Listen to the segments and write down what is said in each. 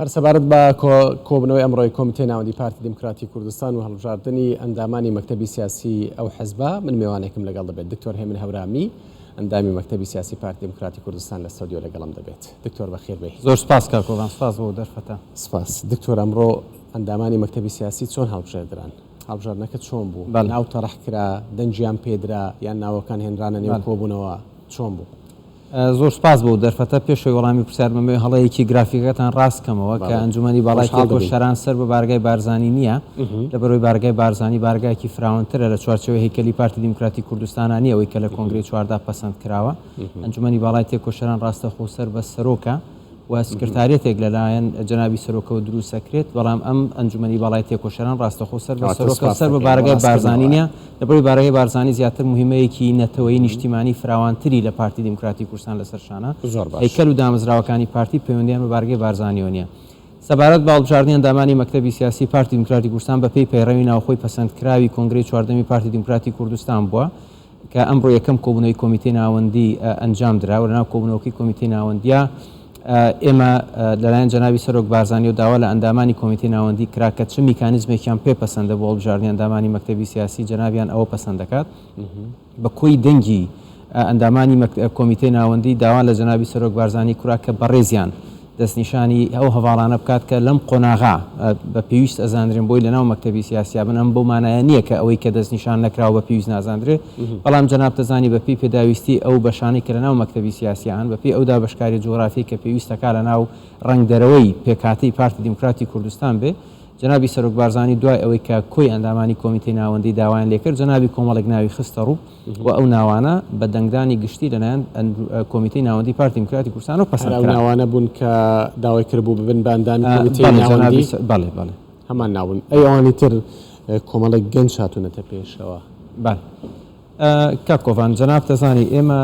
هەر سەبارەت بە کۆبوونەوەی ئەمڕۆی کۆمیتەی ناوەندی پارتی دیموکراتی کوردستان و هەڵبژاردنی ئەندامانی مەکتەبی سیاسی ئەو حزبە، من مێوانێکم لەگەڵ دەبێت، دکتۆر هێمن هەورامی، ئەندامی مەکتەبی سیاسی پارتی دیموکراتی کوردستان لە ستۆدیۆ لەگەڵم دەبێت. دکتۆر بەخێر بێی. زۆر سپاس کاک کۆڤان، سپاس بۆ دەرفەتە. سپاس. دکتۆر ئەمڕۆ ئەندامانی مەکتەبی سیاسی چۆن هەڵبژێردران؟ هەڵبژاردنەکە چۆن بوو؟ بەڵێ. ناو تەڕح کرا، دەنگیان پێدرا یان ناوەکان هێنرانە نێو بەڵێ. کۆبوونەوە؟ چۆن بوو؟ زۆر سوپاس بۆ دەرفەتە. پێش ئەوەی وەڵامی پرسیار بەمەوێ هەڵەیەکی گرافیکەکەتان ڕاست کەمەوە کە ئەنجومەنی باڵای تێکۆشەران سەر بە بارگای بارزانی نییە، لەبەرئەوەی بارگای بارزانی بارگایەکی فراوانترە لە چوارچێوەی هەیکەلی پارتی دیموکراتی کوردستانا نییە ئەوەی کە لە کۆنگرەی چواردا پەسەند کراوە. ئەنجومەنی باڵای تێکۆشەران ڕاستەخۆ سەر بە سەرۆکە. و سکرتاریەتێک لەلایەن جەنابی سەرۆکەوە دروست ئەکرێت، بەڵام ئەم ئەنجومەنی باڵای تێکۆشەران ڕاستەخۆ سەر بە سەرۆکە و سەر بە بارەگای بارزانی نیە، لەبەرئەوەی بارەگای بارزانی زیاتر موهیمەیەکی نەتەوەیی نیشتیمانی فراوانتری لە پارتی دیموکراتی کوردستان لەسەر شانە، هەیکەل و دامەزراوەکانی پارتی پەیوەندیان بە بارەگای بارزانیەوە نیە. سەبارەت بە هەڵبژاردنی ئەندامانی مەکتەبی سیاسی پارتی دیموکراتی کوردستان بەپێی پەیڕەوی ناوخۆی پەسەندکراوی کۆنگرەی چواردەمی پارتی دیموکراتی کوردستان بووە، کە ئەمڕۆ یەکەم کۆبوونەوەی کۆمیتەی ناوەندی ئەنجام درا و لەناو کۆبوونەوەکەی کۆمیتەی ناوەندیا ئێمە لەلایەن جەنابی سەرۆک بارزانی و داوا لە ئەندامانی کۆمیتەی ناوەندی کرا کە چ میکانیزمێکیان پێ پەسەندە بۆ هەڵبژاردنی ئەندامانی مەکتەبی سیاسی جەنابیان ئەوە پەسەند دەکات بە کۆی دەنگی ئەندامانی کۆمیتەی ناوەندی داوا لە جەنابی سەرۆک بارزانی کرا کە بەڕێزیان دەستنیشانی ئەو هەڤاڵانە بکات کە لەم قۆناغە بە پێویست ئەزاندرێن بۆی لەناو مەکتەبی سیاسیا بن، ئەم بەو مانایە نییە کە ئەوەی کە دەستنیشان نەکراوە بە پێویست نازاندرێ، بەڵام جەنابت ئەزانی بە پێی پێداویستی ئەو بەشانەی کە لەناو مەکتەبی سیاسیا هەن، بە پێی ئەو دابەشکاریە جوغرافیەی کە پێویستەکا لەناو ڕەنگدەرەوەی پێکهاتەی پارتی دیموکراتی کوردستان بێ، جەنابی سەرۆک بارزانی دوای ئەوەی کە کۆی ئەندامانی کۆمیتەی ناوەندی داوایان لێکرد، جەنابی کۆمەڵێک ناوی خستە ڕوو. و ئەو ناوانە بە دەنگدانی گشتی لەلایەن کۆمیتەی ناوەندی پارتی دیموکراتی کوردستانەوە پەسەند هەر ئەو کران. ناوانە بوون کە داوای کردبوو ببن بە ئەندامی کۆمیتەی بەڵێ ناوەندی؟ جەنابی بەڵێ بەڵێ. هەمان ناو بوون. ئەی ئەوانی تر کۆمەڵێک گەنج هاتوونەتە پێشەوە. بەڵێ کاک کۆڤان جەنابت ئەزانی ئێمە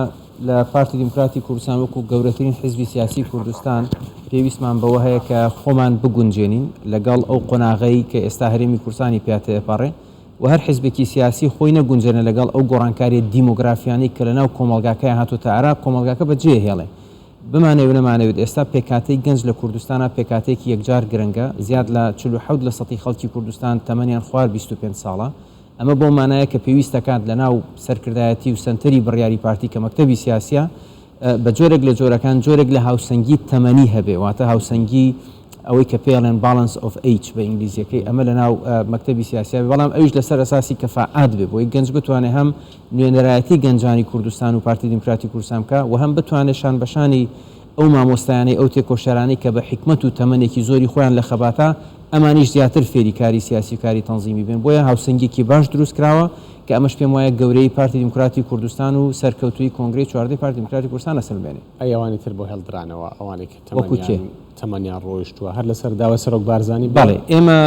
لە پارتی دیموکراتی کوردستان وەکوو گەورەترین حیزبی سیاسی کوردستان پێویستمان بەوە هەیە کە خۆمان بگونجێنین لەگەڵ ئەو قۆناغەی کە ئێستا هەرێمی کوردستانی پیا تێپەڕێ و هەر حیزبێکی سیاسی خۆی نەگونجێنێ لەگەڵ ئەو گۆڕانکاریە دیمۆگرافیانەی کە لەناو کۆمەڵگاکەیا هاتۆتە ئارا، کۆمەڵگاکە بەجێیەهێڵێ. بمانەوێ و نەمانەوێت ئێستا پێکهاتەی گەنج لە کوردستانا پێکهاتەیەکی یەکجار گرنگە، زیاد لە 47 لە سەتی خەڵکی کوردستان تەمەنیان خوار 25 ساڵە، ئەمە بەو مانایە کە پێویستەکات لەناو سەرکردایەتی و سەنتەری بڕیاری پارتی کە مەکتەبی سیاسیە بە جۆرێک لە جۆرەکان جۆرێک لە هاوسەنگی تەمەنی هەبێ واتە هاوسەنگی ئەوەی کە پێڵێن balance of age بە ئینگلیزیەکەی ئەمە لە ناو مەکتەبی سیاسیا بێ بەڵام ئەویش لەسەر ئەساسی کەفائات بێ بۆی گەنج بتوانێ هەم نوێنەرایەتی گەنجانی کوردستان و پارتی دیموکراتی کوردستان بکا و هەم بتوانێ شان بەشانی ئەو مامۆستایانەی ئەو تێکۆشەرانەی کە بە حیکمەت و تەمەنێکی زۆری خۆیان لە خەباتە ئەمانیش زیاتر فێری کاری سیاسی و کاری تەنزیمی بن بۆیە هاوسەنگیەکی باش دروست کراوە کە ئەمەش پێم وایە گەورەیی پارتی دیموکراتی کوردستان و سەرکەوتوویی کۆنگرەی چواردەی پارتی دیموکراتی کوردستان ئەسەلمێنێ. ئەی ئەوانی تر بۆ هێڵدرانەوە؟ ئەوانەی کە وەکو کێ؟ تەمەنیان تەمەنیان ڕۆیشتووە هەر لەسەر داوای سەرۆک بارزانی بووە؟ بەڵێ ئێمە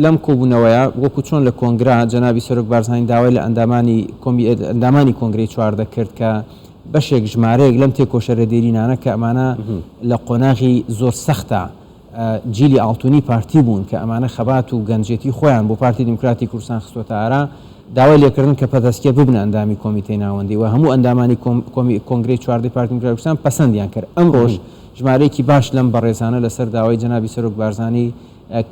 لەم کۆبوونەوەیە وەکو چۆن لە کۆنگرە جەنابی سەرۆک بارزانی داوای لە ئەندامانی کۆمی ئەندامانی کۆنگرەی 14 کرد کە بەشێک ژمارەیەک لەم تێکۆشەرە دێرینانە کە ئەمانە لە قۆناغی زۆر سەختە جیلی ئاڵتونی پارتی بوون کە ئەمانە خەبات و گەنجێتی خۆیان بۆ پارتی دیموکراتی کوردستان خستووەتە ئارا، داوای لێکردن کە پەتەسکێ ببنە ئەندامی کۆمیتەی ناوەندی و هەموو ئەندامانی کۆنگرەی چواردەی پارتی دیموکراتی کوردستان پەسەندیان کرد. ئەمڕۆش ژمارەیەکی باش لەم بەڕێزانە لەسەر داوای جەنابی سەرۆک بارزانی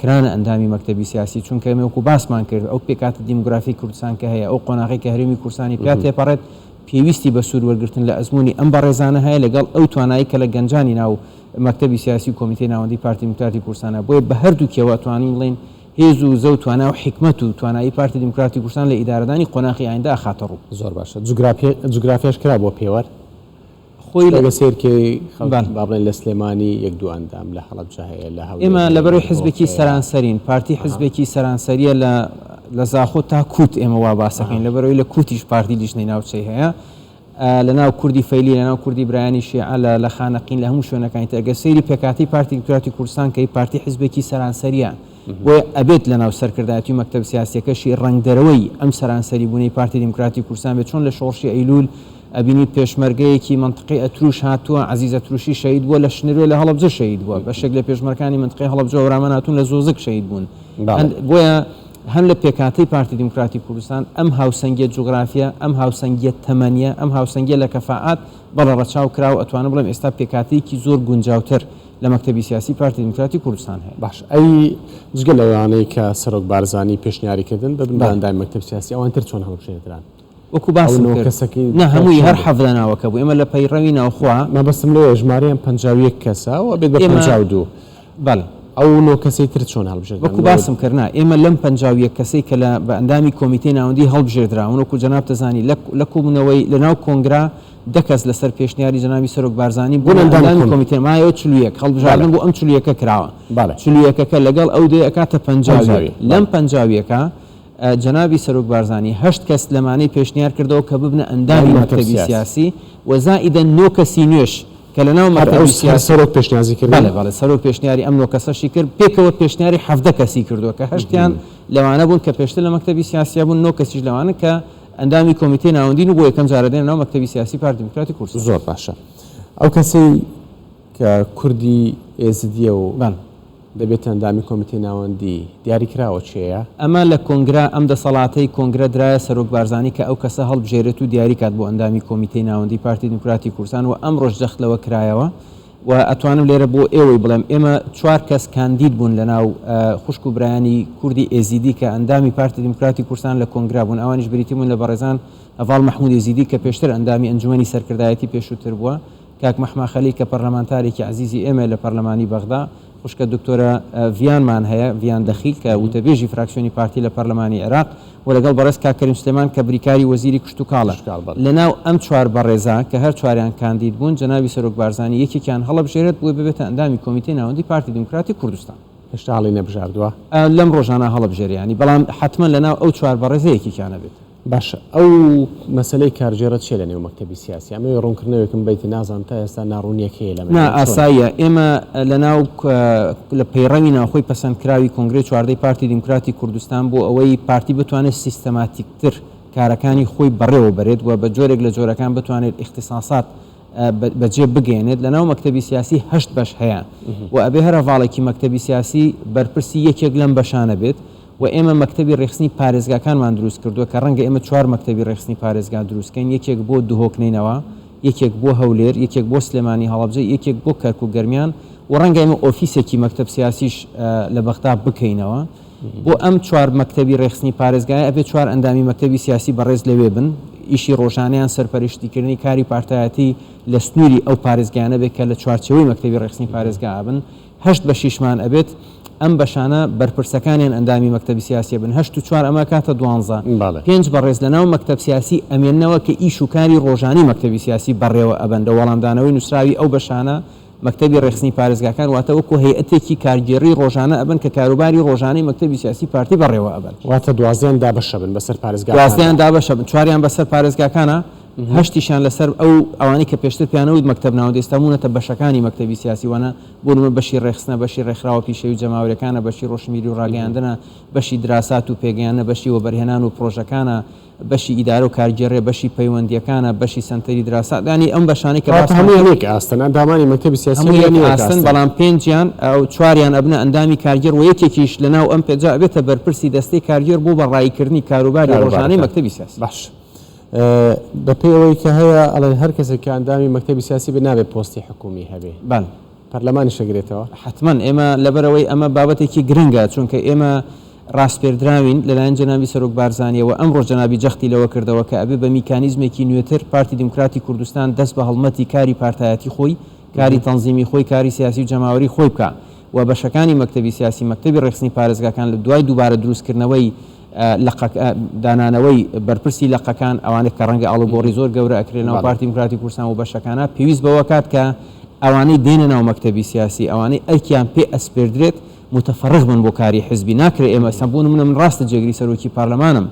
کرانە ئەندامی مەکتەبی سیاسی، چونکە ئێمە وەکو باسمان کرد ئەو پێکهاتە دیموگرافیەی کوردستان کە هەیە، ئەو قۆناغەی کە هەرێمی کوردستانی پیا تێپەڕێت پێویستی بە سوود وەرگرتن لە ئەزموونی ئەم بەڕێزانە هەیە لەگەڵ ئەو توانایی کە لە گەنجانی ناو مەکتەبی سیاسی و کۆمیتەی ناوەندی پارتی دیموکراتی کوردستانە، بۆیە بە هەردووکیەوە ئەتوانین بڵێین هێز و وزە و توانا و حیکمەت و توانایی پارتی دیموکراتی کوردستان لە ئیدارەدانی قۆناخی ئایندە ئەخاتە ڕوو. زۆر باشە جوگرافیاش کرا بۆ پێوەر؟ خۆی لە. ئەگەر سەیر کەی خەڵک بەڵێ. با بڵێین لە سلێمانی یەک دوو ئەندام، لە هەڵەبجە هەیە، لە هەولێر ئێمە هەیە، لەبەرەی لە دهۆک حزبێکی هەیە. سەرانسەرین، پارتی ئەها. حزبێکی سەرانسەریە لە لە زاخۆ تا کووت ئێمە وا باسەکەین، ئەها. لەبەرئەوەی لە کووتیش پارتی لیژنەی ناوچەی هەیە، لە ناو کوردی فەیلی، لە ناو کوردی برایانی شیعە، لە لە خانەقین، لە هەموو شوێنەکانی تر. ئەگەر سەیری پێکهاتەی پارتی دیموکراتی کوردستان کەی، پارتی حیزبێکی سەرانسەرییە. بۆیە ئەبێت لە ناو سەرکردایەتی و مەکتەب سیاسییەکەشی ڕەنگدەرەوەی ئەم سەرانسەری بوونەی پارتی دیموکراتی کوردستان بێت. چۆن لە شۆڕشی ئەیلوول ئەبینی پێشمەرگەیەکی مەنتقەی ئەتروش هاتووە، عەزیز ئەتروشی شەهید بووە، لە شنروێ لە هەڵەبجە شەهید بووە. بەشێک لە پێشمەرکانی مەنتقەی هەڵەبجە و هەورامان هاتوون لە زۆزک شەهید بوون. بۆیە هەم لە پێکهاتەی پارتی دیموکراتی کوردستان ئەم هاوسەنگیە جوغرافیە، ئەم هاوسەنگیە تەمەنیە، ئەم هاوسەنگیە لە کەفائات بەڵێ ڕەچاو کرا و ئەتوانم بڵێم ئێستا پێکهاتەیەکی زۆر گونجاوتر لە مەکتەبی سیاسی پارتی دیموکراتی کوردستان هەیە. باشە ئەی جگە لەوانەی کە سەرۆک بارزانی پێشنیاری کردن ببن بە بەڵێ. ئەندامی مەکتەب سیاسی ئەوان تر چۆن هەڵبژێردران؟ وەکو ئەو باسم نۆ کرد کەسەکەی نا دیکە هەمووی چۆن هەر بوون؟ 17 ناوەکە بوو ئێمە لە پەیڕەوی ناوخۆ. مەبەستم لەوەیە ژمارەیان 51 کەسە و ئەبێت بە ئێمە 52. بەڵێ. ئەو نۆ کەسەی تر چۆن هەڵبژێردران؟ وەکو نۆ باسم کرد نا ئێمە لەم 51 کەسەی کە لە بە ئەندامی کۆمیتەی ناوەندی هەڵبژێردراون وەکو جەنابت دەزانی لە لە کۆبوونەوەی لە ناو کۆنگرە دە کەس لەسەر پێشنیاری جەنابی سەرۆک بارزانی بوون بوونە ئەندامی ئەندامی کۆم کۆمیتە مایەوە 41 بەڵێ هەڵبژاردن بۆ ئەم 41ە کراوە بەڵێ 41ەکە لەگەڵ ئەو دەیە ئەکاتە 51 51 لەم بەڵێ. 51ە جەنابی سەرۆک بارزانی هەشت کەس لەمانەی پێشنیار کردەوە کە ببنە ئەندامی مەکتەب مەکتەبی سیاسی. سیاسی و زائیدەن نۆ کەسی نوێش کە لەناو هەر ئەو مەکتەبی هەر سیاسی سەرۆک پێشنیازی کردن؟ بەڵێ بەڵێ سەرۆک پێشنیاری ئەم نۆ کەسەشی کرد پێکەوە پێشنیاری 17 کەسی کردووە کە هەشتیان لەوانە بوون کە پێشتر لە مەکتەبی سیاسیا بوون نۆ کەسیش لەوانە کە ئەندامی کۆمیتەی ناوەندین و بۆ یەکەم جارە دێنە ناو مەکتەبی سیاسی پارتی دیموکراتی کوردستان. زۆر باشە ئەو کەسەی کە کوردی ئێزدیە و بەڵێ. دەبێتە ئەندامی کۆمیتەی ناوەندی دیاری کراوە کێیە؟ ئەمە لە کۆنگرە ئەم دەسەڵاتەی کۆنگرە درایە سەرۆک بارزانی کە ئەو کەسە هەڵبژێرێت و دیاری کات بۆ ئەندامی کۆمیتەی ناوەندی پارتی دیموکراتی کوردستان و ئەمڕۆش جەخت لەوە کرایەوە و ئەتوانم لێرە بۆ ئێوەی بڵێم ئێمە چوار کەس کاندید بوون لە ناو خوشک و برایانی کوردی ئێزیدی کە ئەندامی پارتی دیموکراتی کوردستان لە کۆنگرە بوون ئەوانیش بریتی بوون لە بەڕێزان هەڤاڵ مەحمود ئێزیدی کە پێشتر ئەندامی ئەنجومەنی سەرکردایەتی پێشووتر بووە کاک مەحما خەلیل کە پەرلەمانتارێکی عەزیزی ئێمەیە لە پەرلەمانی بەغدا، خوشکە دکتۆرە ڤیانمان هەیە، ڤیان دەخیل کە وتەبێژی فراکسیۆنی پارتی لە پەرلەمانی عێراق و لەگەڵ بەڕێز کاک کەریم سلێمان کە بریکاری وەزیری کشتوکاڵە. لەناو ئەم چوار بەڕێزە کە هەر چواریان کاندید بوون، جەنابی سەرۆک بارزانی یەکێکیان هەڵەبژێرێت بۆی ببێتە ئەندامی کۆمیتەی ناوەندی پارتی دیموکراتی کوردستان. هێشتا هەڵی نەبژاردووە؟ لەم ڕۆژانە هەڵەبژێرێ یانی، بەڵام حەتمەن لەناو ئەو چوار بەڕێزە یەکێکیان ئەبێت. باشە ئەو مەسەلەی کارگێڕە چیە لە نێو مەکتەبی سیاسی؟ ئەمەوێ ڕوونکردنەوێکم بەیت نازانم تا ئێستا ناڕوونیەک هەیە لەمە نا چۆنە؟ ئاساییە ئێمە لە ناو لە پەیڕەوی ناوخۆی پەسەندکراوی کۆنگرەی چواردەی پارتی دیموکراتی کوردستان بۆ ئەوەی پارتی بتوانێت سیستەماتیکتر کارەکانی خۆی بەڕێوە بەرێت و بە جۆرێک لە جۆرەکان بتوانێت ئیختیساسات بەجێ بگەیەنێت لە ناو مەکتەبی سیاسی هەشت بەش هەیە و ئەبێ هەر هەڤاڵێکی مەکتەبی سیاسی بەرپرسی یەکێک لەم بەشانە بێت و ئێمە مەکتەبی ڕێکخستنی پارێزگاکانمان دروست کردووە کە ڕەنگە ئێمە چوار مەکتەبی ڕێکخستنی پارێزگا دروست کەین، یەکێک بۆ دهۆک نەینەوا، یەکێک بۆ هەولێر، یەکێک بۆ سلێمانی هەڵەبجە، یەکێک بۆ کەرکوک گەرمیان و ڕەنگە ئێمە ئۆفیسێکی مەکتەب سیاسیش لە بەغدا بکەینەوە. بۆ ئەم چوار مەکتەبی ڕێکخستنی پارێزگایە ئەبێ چوار ئەندامی مەکتەبی سیاسی بەڕێز لەوێ بن، ئیشی ڕۆژانەیان سەرپەرشتیکردنی کاری پارتایەتی لە سنووری ئەو پارێزگایانە بێت کە لە چوارچێوەی مەکتەبی ڕێکخستنی پارێزگا ئەبن. هەشت بەشیشمان ئەبێت ئەم بەشانە بەرپرسەکانیان ئەندامی مەکتەبی سیاسی ئەبن هەشت و چوار ئەمە ئەکاتە دوانزە پێنج بەڕێز لەناو مەکتەب سیاسی ئەمێننەوە کە ئیش و کاری ڕۆژانەی مەکتەبی سیاسی بەڕێوە ئەبەن لە وەڵامدانەوەی نوسراوی ئەو بەشانە مەکتەبی ڕێکخستنی پارێزگاکان واتە وەکو هەیئەتێکی کارگێڕی ڕۆژانە ئەبن کە کاروباری ڕۆژانەی مەکتەبی سیاسی پارتی بەڕێوە ئەبەن. واتە دوازدەیان دابەش ئەبن بەسەر پارێزگاکاندا. دوازدەیان دابەش ئەبن چواریان بەسەر پارێزگاکانا هەشتیشیان لەسەر ئەو ئەوانەی کە پێشتر پێیان ئەوت مەکتەب ناوەندی ئێستا بوونەتە بەشەکانی مەکتەبی سیاسی وانە بۆ نموونە بەشی ڕێکخستنە، بەشی ڕێکخراوە پیشەیی و جەماوەریەکانە، بەشی ڕۆشنبیری و ڕاگەیاندنە، بەشی دراسات و پێگەیاندنە، بەشی وەبەرهێنان و پڕۆژەکانە، بەشی ئیدارە و کارگێڕیە، بەشی پەیوەندیەکانە، بەشی سەنتەری دراسات یانی ئەم بەشانەی کە کەواتە باسمان هەموویان کرد یەک ئاستن، ئەندامانی مەکتەبی سیاسی هەموو هەموویان یەک یەک ئاستن ئاستن. بەڵام پێنجیان ئەو چواریان ئەبنە ئەندامی کارگێڕ و یەکێکیش لەناو ئەم پێنجە ئەبێتە بەرپرسی دەستەی کارگێڕ بۆ بە ڕاییکردنی کاروباری ڕۆژانەی کاروبارەکان. مەکتەبی سیاسی. باش. بەپێی ئەوەی کە هەیە ئەڵێن هەر کەسێک کە ئەندامی مەکتەبی سیاسی بێت نابێت پۆستی حکوومی هەبێ. بەڵێ. پەرلەمانیش ئەگرێتەوە؟ حەتمەن ئێمە لەبەرئەوەی ئەمە بابەتێکی گرنگە چونکە ئێمە ڕاسپێردراوین لەلایەن جەنابی سەرۆک بارزانیەوە ئەمڕۆش جەنابی جەختی لەوە کردەوە کە ئەبێ بە میکانیزمێکی نوێتر پارتی دیموکراتی کوردستان دەست بە هەڵمەتی کاری پارتایەتی خۆی کاری تەنزیمی خۆی کاری سیاسی و جەماوەری خۆی بکا و بەشەکانی مەکتەبی سیاسی مەکتەبی ڕێکخستنی پارێزگاکان لە دوای دووبارە دروستکردنەوەی لقەک دانانەوەی بەرپرسی لقەکان ئەوانەی کە ڕەنگە ئاڵوگۆڕی زۆر گەورە ئەکرێ ناو پارتی دیموکراتی کوردستان و بەشەکانە پێویست بەوە کات کە ئەوانەی دێنە ناو مەکتەبی سیاسی ئەوانەی ئەرکیان پێ ئەسپێردرێت موتەفەڕغ بن بۆ کاری حزبی ناکرێ ئێمە ئێستا بۆ نمونە من ڕاستە جێگری سەرۆکی پارلەمانم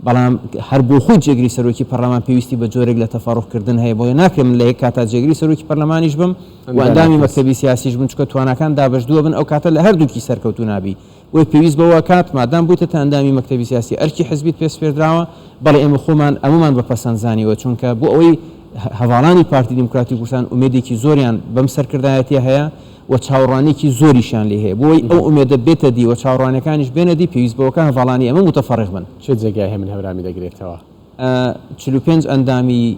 بەڵام هەر بۆ خۆی جێگری سەرۆکی پەرلەمان پێویستی بە جۆرێک لە تەفەڕوغ کردن هەیە بۆیە ناکرێ من لە یەک کاتا جێگری سەرۆکی پەرلەمانیش بم و ئەندامی مەکتەبی سیاسیش بم چونکە تواناکان دابەشدووە بن ئەو کاتە لە هەردووکی سەرکەوتوو نابی بۆیە پێویست بەوە ئەکات مادام بوویتەتە ئەندامی مەکتەبی سیاسی ئەرکی حزبیت پێ سپێردراوە، بەڵێ ئێمە خۆمان ئەمەمان بە پەسەند زانیوە، چونکە بۆ ئەوەی هەڤاڵانی پارتی دیموکراتی کوردستان ئومێدێکی زۆریان بەم سەرکردایەتیە هەیە و چاوەڕوانیەکی زۆریشیان لێی هەیە، بۆ ئەوەی ئەو ئومێدە بێتە دی و چاوەڕوانیەکانیش بێنە دی پێویست بەوەکا هەڤاڵانی ئێمە موتەفەڕیغ بن. کێ جێگای هێمن هەورامی دەگرێتەوە؟ 45 ئەندامی.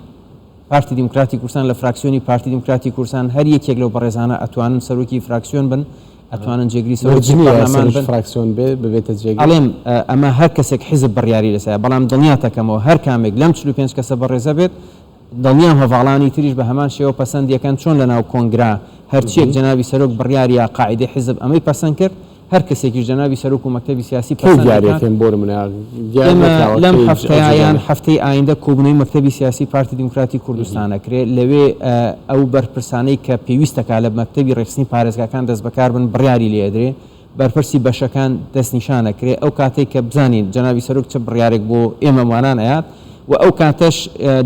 پارتی دیموکراتی کوردستان لە فراکسیۆنی پارتی دیموکراتی کوردستان هەر یەکێک لەو بەڕێزانە ئەتوانن سەرۆکی فراکسیۆن بن، ئەتوانن جێگری سەرۆکی پەرلەمان بن. فراکسیۆن بێ ببێتە جێگر. ئەڵێم ئەمە هەر کەسێک حیزب بڕیاری لەسەرە، بەڵام دڵنیاتەکەمەوە هەر کامێک لەم 45 کەسە بەڕێزە بێت، دڵنیام هەڤاڵانی تریش بە هەمان شێوە پەسەندی ئەکەن، چۆن لەناو کۆنگرە هەرچیەک جەنابی سەرۆک بڕیاری یا قاعیدەی حیزب ئەمەی پەسەند کرد، هەر کەسێکیش جەنابی سەرۆک و مەکتەبی سیاسی کەی پەسەند دیاری ئەکات. ئەکەن بۆ نمونە دیار ئێمە نەکراوە لەم کەی هەفتەیە ئەو یان جەریانە. هەفتەی ئایندە کۆبوونەوەی مەکتەبی سیاسی پارتی دیموکراتی کوردستان ئەکرێ، لەوێ ئەو بەرپرسانەی کە پێویستەکا لە مەکتەبی ڕێکخستنی پارێزگاکان دەستبەکار بن بڕیاری لێ ئەدرێ، بەرپرسی بەشەکان دەستنیشان ئەکرێ، ئەو کاتەی کە بزانین جەنابی سەرۆک چ بڕیارێک بۆ ئێمەمانان ئەیات و ئەو کاتەش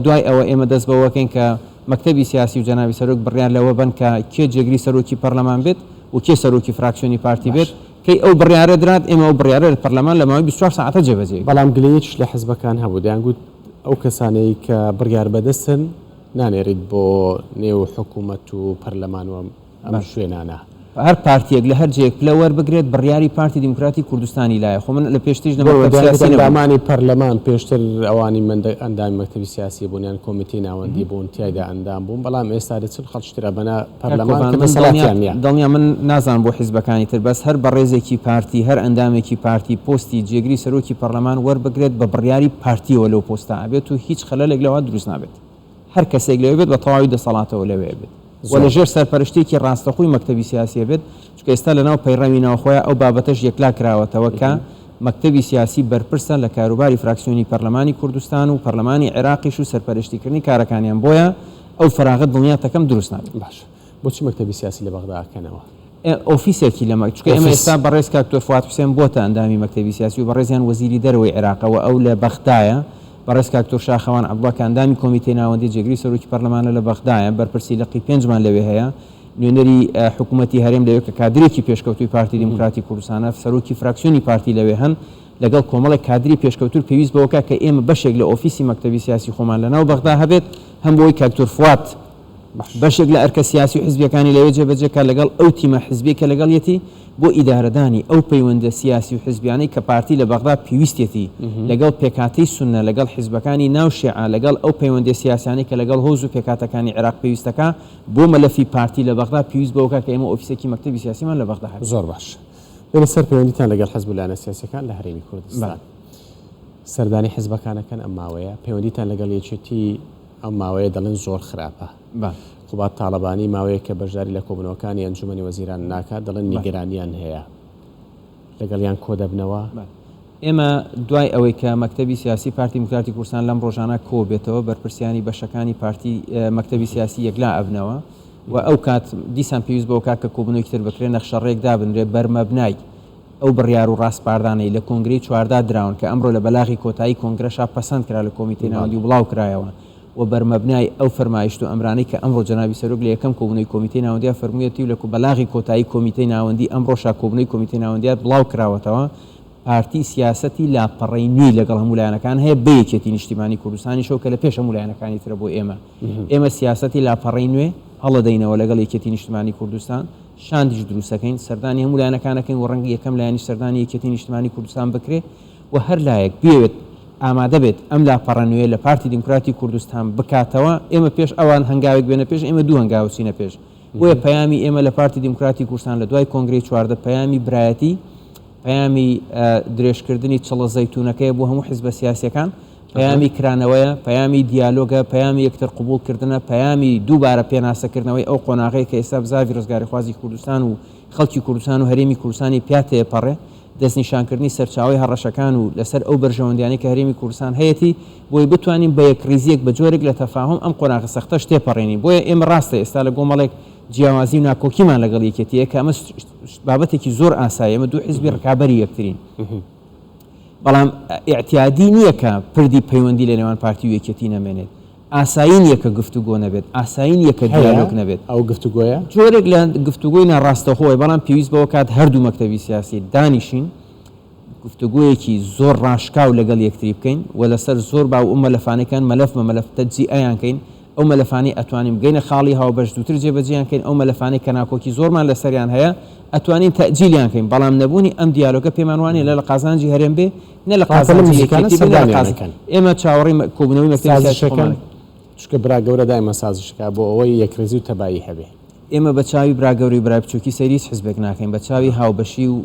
دوای ئەوە ئێمە دەست بەوە ئەکەین کە مەکتەبی سیاسی و جەنابی سەرۆک بڕیار لەوە بەن کە کێ جێگری سەرۆکی پەرلەمان بێت و کێ سەرۆکی فراکسیۆنی پارتی بێت، کەی ئەو بڕیارە درات ئێمە ئەو بڕیارە لە پەرلەمان لە ماوەی 24 سەعاتە جێبەجێ ئەکەین. بەڵام گلەییەکیش لە حزبەکان هەبوو دەیانگوت ئەو کەسانەی کە بڕیار بەدەستن نانێریت بۆ نێو حکوومەت و پەرلەمان و ئەم شوێنانە. هەر پارتیەک لە هەر جێیەک پلە وەربگرێت بڕیاری پارتی دیموکراتی کوردستانی لایە، خۆ من لە پێشتریش لە مەکتەب سیاسی نەبووم. ئەندامانی پەرلەمان پێشتر ئەوانی ئەندامی مەکتەبی سیاسی بوون یان کۆمیتەی ناوەندی بوون تیایدا ئەندام بوون، بەڵام ئێستا دەچن خەڵکی تر ئەبەنە پەرلەمان کە دەسەڵاتیان نییە. دڵنیام من نازانم بۆ حیزبەکانی تر بەس هەر بەڕێزێکی پارتی هەر ئەندامێکی پارتی پۆستی جێگری سەرۆکی پەرلەمان وەربگرێت بە بڕیاری پارتیەوە لەو پۆستە ئەبێت و هیچ خەلەلێک لەوە دروست نابێت. هەر کەسێک لەوێ بێت بە تەواوی دەسەڵاتەوە لەوێ بێت و لە ژێر سەرپەرشتیەکی ڕاستەخۆی مەکتەبی سیاسیە بێت، چونکە ئێستا لەناو پەیڕەوی ناوخۆیە ئەو بابەتەش یەکلا کراوەتەوە کە مەکتەبی سیاسی بەرپرسە لە کاروباری فراکسیۆنی پەرلەمانی کوردستان و پەرلەمانی عێراقیش و سەرپەرشتیکردنی کارەکانیان، بۆیە ئەو فەراغە دڵنیاتەکەم دروست نابێت. باشە بۆچی مەکتەبی سیاسی لە بەغدا ئەکەنەوە؟ ئۆفیسێکی لە مەک چونکە ئێمە ئێستا بەڕێز کاک دکتۆر فواد حوسێن بۆتە ئەندامی مەکتەبی سیاسی و بەڕێزیان وەزیری دەرەوەی عێراقە و ئەو لە بەغدایە، بەڕێز کاک دکتۆر شاخەوان عەبدوڵا کە ئەندامی کۆمیتەی ناوەندی جێگری سەرۆکی پەرلەمانە لە بەغدایە، بەرپرسی لقی پێنجمان لەوێ هەیە، نوێنەری حکوومەتی هەرێم لەوێ کە کادرێکی پێشکەوتووی پارتی دیموکراتی کوردستانە، سەرۆکی فراکسیۆنی پارتی لەوێ هەن، لەگەڵ کۆمەڵێک کادری پێشکەوتوو پێویست بەوەکا کە ئێمە بەشێک لە ئۆفیسی مەکتەبی سیاسی خۆمان لەناو بەغدا هەبێت، هەم بۆ ئەوەی کاک دکتۆر فواد بەشێک لە ئەرکە سیاسی و حزبییەکانی لەوێ جێبەجێ کات لەگەڵ ئەو تیمە حزبیەی کە لەگەڵیەتی بۆ ئیدارەدانی ئەو پەیوەندە سیاسی و حزبیانەی کە پارتی لە بەغدا پێویستیەتی لەگەڵ پێکهاتەی سوننە لەگەڵ حزبەکانی ناو شێعە لەگەڵ ئەو پەیوەندیە سیاسیانەی کە لەگەڵ هۆز و پێکهاتەکانی عێراق پێویستەکا بۆ مەلەفی پارتی لە بەغدا پێویست بەوەکا کە ئێمە ئۆفیسێکی مەکتەبی سیاسیمان لە بەغدا هەبێت. زۆر باش. بێینە سەر پەیوەندیتان لەگەڵ حزب و لایەنە سیاسیەکان لە هەرێمی کوردستان. سەردانی حزبەکان ئەکەن ئەم ماوەیە؟ پەیوەندیتان لەگەڵ یەکێتی ئەم ماوەیە دەڵێن زۆر خراپە. قوباد تاڵەبانی ماوەیەکە بەشداری لە کۆبوونەوەکانی ئەنجومەنی وەزیران ناکات، دەڵێن نیگەرانیان هەیە. لەگەڵیان کۆدەبنەوە؟ ئێمە دوای ئەوەی کە مەکتەبی سیاسی پارتی دیموکراتی کوردستان لەم ڕۆژانە کۆبێتەوە، بەرپرسیانی بەشەکانی پارتی مەکتەبی سیاسی یەکلا ئەبنەوە و ئەو کات دیسان پێویست بەوە کات کە کۆبوونەوەیەکی تر بکرێت، نەخشەڕێک دابنرێت بەرمەبنای ئەو بڕیار و ڕاسپاردانەی لە کۆنگرەی چواردا دراون کە ئەمڕۆ لە بەلاغی کۆتایی کۆنگرەشا پەسەند کرا لە کۆمیتەی ناوەندی و بڵاو کرایەوە و بەرمەبنای ئەو فەرمایشت و ئەمرانەی کە ئەمڕۆ جەنابی سەرۆک لە یەکەم کۆبوونەوەی کۆمیتەی ناوەندیا فەرموویەتی و لە بەلاغی کۆتایی کۆمیتەی ناوەندی ئەمڕۆشا کۆبوونەوەی کۆمیتەی ناوەندیا بڵاو کراوەتەوە پارتی سیاسەتی لاپەڕەی نوێی لەگەڵ هەموو لایەنەکان هەیە بە یەکێتی نیشتیمانی کوردستانیشەوە کە لە پێش هەموو لایەنەکانی ترە بۆ ئێمە ئێمە سیاسەتی لاپەڕەی نوێ هەڵەدەینەوە لەگەڵ یەکێتی نیشتمانی کوردستان شاندیش دروست ئەکەین، سەردانی هەموو لایەنەکان ئەکەین و ڕەنگە یەکەم لایەنیش سەردانی یەکێتی نیشتمانی کوردستان بکرێ و هەر لایەک بیەوێت ئامادە بێت ئەم لاپەڕە نوێیە لە پارتی دیموکراتی کوردستان بکاتەوە، ئێمە پێش ئەوان هەنگاوێک بێنە پێش، ئێمە دوو هەنگاو چینە پێش. بۆیە پەیامی ئێمە لە پارتی دیموکراتی کوردستان لە دوای کۆنگرەی 14 پەیامی برایەتی، پەیامی درێژکردنی چڵە زەیتونەکەیە بۆ هەموو حزبە سیاسیەکان، پەیامی کرانەوەیە، پەیامی دیالۆگە، پەیامی یەکتر قبوڵکردنە، پەیامی دووبارە پێناسەکردنەوەی ئەو قۆناغەیە کە ئێستا بزاڤی ڕزگاریخوازی کوردستان و خەڵکی کوردستان و هەرێمی کوردستانی پیا تێپەڕێ، دەستنیشانکردنی سەرچاوەی هەڕەشەکان و لەسەر ئەو بەرژەوەندیانەی کە هەرێمی کوردستان هەیەتی بۆی بتوانین بە یەکڕیزییەک بە جۆرێک لە تەفاهوم ئەم قۆناغە سەختەش تێپەڕێنین. بۆیە ئێمە ڕاستە ئێستا لە گۆمەڵێک جیاوازی و ناکۆکیمان لەگەڵ یەکێتی هەیە کە ئەمە بابەتێکی زۆر ئاساییە، ئێمە دوو حیزبی ڕکابەری یەکترین. بەڵام ئیعتیادی نییە کە پردی پەیوەندی لە نێوان پارتی و یەکێتی نەمێنێت. ئاسایی نییە کە گفتوگۆ نەبێت، ئاسایی نییە کە دیالۆگ نەبێت. ئەو گفتوگۆیە؟ جۆرێک لە گفتوگۆی ناڕاستەوخۆیە، بەڵام پێویست بەوە کات هەردوو مەکتەبی سیاسی دانیشین، گفتوگۆیەکی زۆر ڕاشکاو لەگەڵ یەکتری بکەین و لەسەر زۆر باو و مەلەفانەکان مەلەف بە مەلەف تەجزیئەیان کەین، ئەو مەلەفانەی ئەتوانین بگەینە خاڵی هاوبەش زووتر جێبەجێیان کەین، ئەو مەلەفانەی کە ناکۆکی زۆرمان لەسەریان هەیە ئەتوانین تەئجیلیان کەین، بەڵام نەبوونی ئەم دیالۆگە پێمان وانیە لە لە قازانجی هەرێم بێ نە لە ڕاستە لەم قازانجی نزیکانە یەکێتی بێ نە لە سەردانیان قاز ئەکەن. ئێمە چاوەڕێی کۆبوونەوەی مەکتەبی سیاسی سازشەکەن؟ خۆمان. چونکە برا گەورە دایمە سازش ئەکا بۆ ئەوەی یەکڕیزی و تەبایی هەبێ. ئێمە بە چاوی برا گەورەی برای بچوکی سەیری هیچ حزبێک ناکەین، بە چاوی هاوبەشی و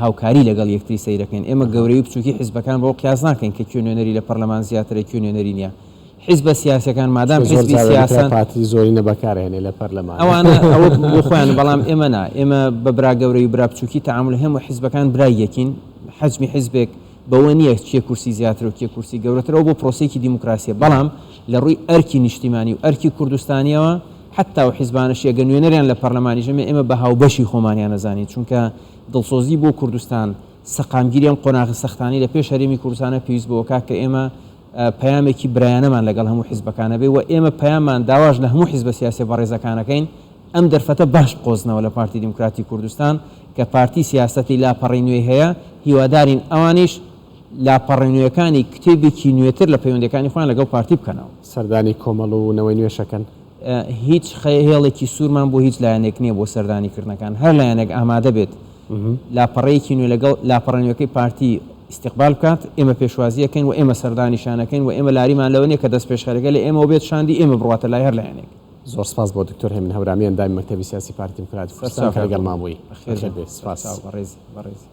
هاوکاری لەگەڵ یەکتری سەیرەکەین. ئێمە گەورەی و بچوکی حزبەکان بەوە قیاس ناکەین کە کوێ نوێنەری لە پەرلەمان زیاترە کوێ نوێنەری نییە. حیزبە سیاسیەکان مادام چونکە زۆر حیزبی جار دەگوترا سیاسن، پارتی زۆرینە بەکارئەهێنێ لە پەرلەمان. ئەوانە ئەوە بۆ خۆیان بەڵام ئێمە نا، ئێمە بە برا گەورەی و برا بچوکی تەعامول هەموو حیزبەکان برای یەکین، حەجمی حیزبێک بەوە نییە کێ کورسی زیاترە و کێ کورسی گەورەترە، ئەوە بۆ پرۆسەیەکی دیموکراسییە، بەڵام لە ڕووی ئەرکی نیشتیمانی و ئەرکی کوردستانییەوە حەتتا ئەو حیزبانەشی ئەگەر نوێنەریان لە پەرلەمانیش هەبێ ئێمە بە هاوبەشی خۆمانیان ئەزانین، چونکە دڵسۆزی بۆ کوردستان، سەقامگیری ئەم قۆناغە سەختانەی لە پێش هەرێمی کوردستانە پێویست بەوەکا کە ئێمە پەیامێکی برایانەمان لەگەڵ هەموو حیزبەکان هەبێ و ئێمە پەیاممان داواش لە هەموو حیزبە سیاسیە بەڕێزەکان ئەکەین ئەم دەرفەتە باش بقۆزنەوە لە پارتی دیموکراتی کوردستان کە پارتی سیاسەتی لاپەڕەی نوێی هەیە هیوادارین ئەوانیش لاپەڕە نوێکانی کتێبێکی نوێتر لە پەیوەندیەکانی خۆیان لەگەڵ پارتی بکەنەوە. سەردانی کۆمەڵ و نەوەی نوێش ئەکەن؟ هیچ هێڵێکی سوورمان بۆ هیچ لایەنێک نییە بۆ سەردانی کردنەکان، هەر لایەنێک ئامادە بێت لاپەڕەیەکی نوێ لەگەڵ لاپەڕە نوێکەی پارتی ئیستیقبال بکات، ئێمە پێشوازی ئەکەین و ئێمە سەردانیشیان ئەکەین و ئێمە لاریمان لەوە نییە کە دەستپێشخەرەکە لە ئێمەوە بێت شاندی ئێمە بڕواتە لای هەر لایەنێک. زۆر سپاس بۆ دکتۆر هێمن هەورامی ئەندامی مەکتەبی سیاسی پارتی دیموکراتی کوردستان کە لەگەڵمان بووی. بەخێر بەخێر بێی. بێی. سپاس. سەرچاو. بەڕێزی. بەڕێزی.